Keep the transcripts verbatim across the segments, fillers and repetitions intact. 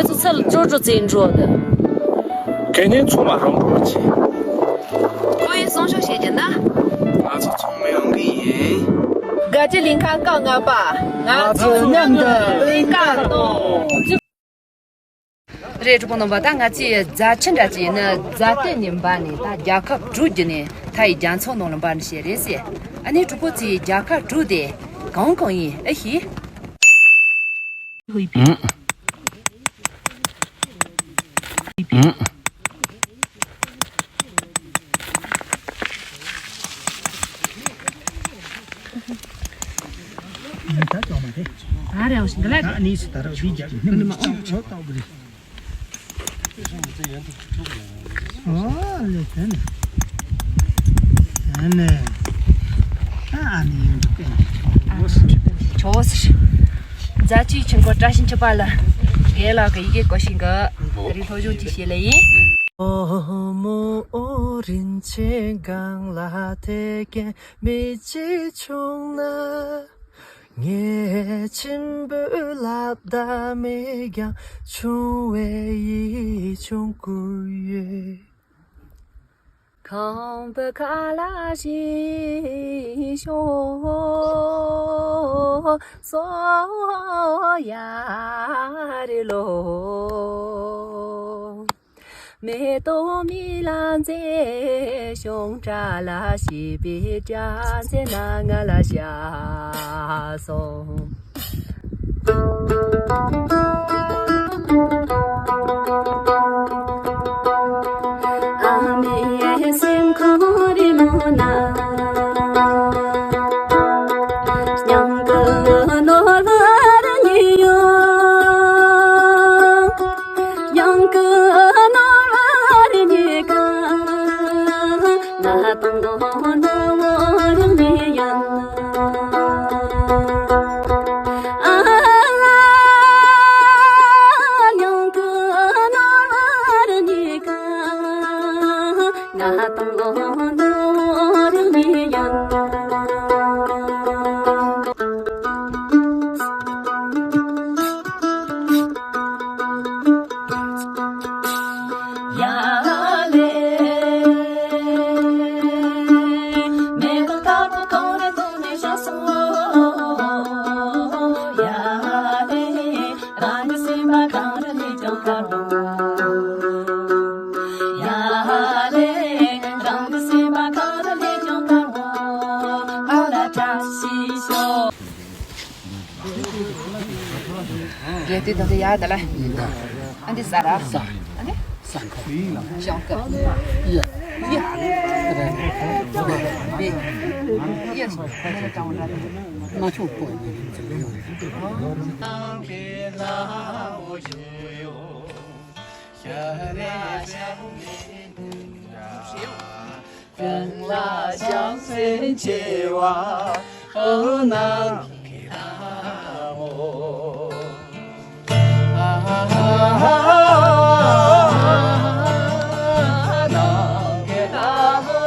ཚོ་ཚལ་ཅོ་ཅོ་བཙལ་འགྲོ་དུ། དེ་ནས་ཚང་མ་རང་འགྲོ་བྱེད། ཁོ་ཡི་སང་ཞོགས་བཤད་རྒྱུ་ན། ང་ཚོ་ཚང་མ་ཡོང་གི་ཡིན། དགའ་སྤྲོའི་གླིང་ཁ་སྐབས་ལྔ་པ། ང་ཚོ་མཉམ་དུ་གླིང་ཁ་གཏོང་། རེད། གྲོགས་པོ་རྣམ་པ། ད་ང་ཚོས་རྫ་ཆུ་འདྲ་ཅིག་ཡིན་ན་རྫ་སྟོད་ནས་འབབ་ནས་ད་རྒྱལ་ཁབ་དྲུག་བརྒྱུད་ནས་མཐའ་ཡི་རྒྱ་མཚོ་ནང་ལ་འབབ་ནས་བཤད་རེད་ཟེར། ཨ་ནི་གྲོགས་པོ་ཚོས་རྒྱལ་ཁབ་དྲུག་དེ་གང་གང་ཡིན་ཨེ་ཤེས། ད་རེ་བ་ཞིག་འདི་ལ། ད་ནི་སི་ད་ར་བི་རྒྱ་ནི་མ་ཅིག་ཆོག་ཏོག་རེད། ཨོ་ལེ་ད་ནི། ད་ནི། ཨ་ནི་ཡོང་འདུག་གི། ཆོག་ཟེར། རྫ་ཆུའི་ཆུ་འགོ་བཀྲ་ཤིས་འཁྱིལ་པ་ལ། རྒན་ལགས་ཀྱི་ཡི་གེ་སྐོར་ཞིག་གི་རིགས་སློབ་སྦྱོང་ཅིག་བྱེད་ལེ་ཡིན། ཨོ་མོ་ཨོ་རིན་ཆེན་སྒང་ལ་ཐེ་གེ་མི་གཅིག་བྱུང་ན། ངས་མཆིམས་ཕུ་ལབ་ད་མེད་ཀྱང་ཆུང་བའི་ཡིད་ཆུང་བསྐུར་ཡོད། ཁང་པ་ཁ་ལ་ཞིག་ཤོག་སོ་ཡ་རེ་ལོ། མེ་ཏོག་མི་ལ་མཛེས་ཤོང་། བཀྲ་ལ་ཤིས་པའི་སྐྱ་མཛེས་ན་ང་ལ་ཤ་སོང་། ཨ་མའི་སེམས་ཁོང་རི་མོ་ན། སྙིང་གི་ནོར་བུ་རུ་ཉི་ཡོང་། སྙིང་གི་ནོར་བུ་རུ་ཉི་ག་ང་དང་ནོར་བུ་རུ་ཉི་ཡང་། ཨ་སྙིང་གི་ནོར་བུ་རུ་ཉི་ག་ང་དང་ནོར་བུ་རུ་ཉི་ཡང་། རེད་དེ་ད་དེ་ཡ་ད་ལ། ཨ་འདི་ས་ར། ས། ཨ་འདི། ས་ཁ། ཞང་ཁ། ཡ། ཡ། རེད། བེ། ཡ། མ་ཆོག་པོ། ཀུན་ལ་བྱམས་སེམས་ཆེ་བ་ཨོ་ནང་གི་ལྷ་མོ། ནང་གི་ལྷ་མོ།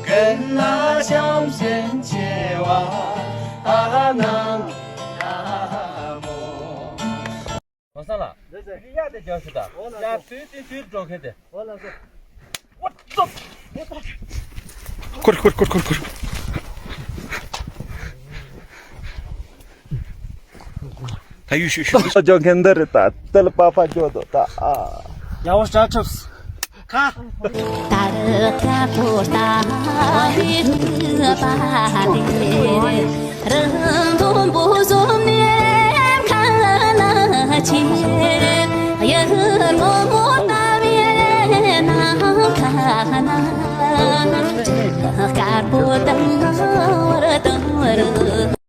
ཀུན་ལ་བྱམས་སེམས་ཆེ་བ་ནང་གི་ལྷ་མོ། ཝ་སང་ལགས། ལགས་སོ། ཡ་དེ་རྒྱག་ཤོག་ད། འོ་ལགས་སོ། ཡ་དུས་དེ་དུས་འགྲོ་མཁན་དེ། འོ་ལགས་སོ། ཝ་ཙོ། ཁུར་ཁུར་ཁུར་ཁུར་ཁུར། ད་ཡུ་ཤུ་ཤུ། ལྗོན་མཁན་འདི་རེད་ད། དེ་ལ་པ་ཕ་འགྱོ་དོ་ད་ཨ། ཡ་ཝ་སྟར་ཊབ་སི། ཁ། ད་རུ་ཁ་ཐོར་ལྟ་བུའི་རུས་པ་དེ། རི་མཐོན་པོ་བཟུམ་ནས་ཁ་ན་ཆེ། གཡུ་སྔོན་མོ་ལྟ་བུའི་ནམ་མཁའ་ན། དཀར་པོ་དང་འོར་དང་རུ།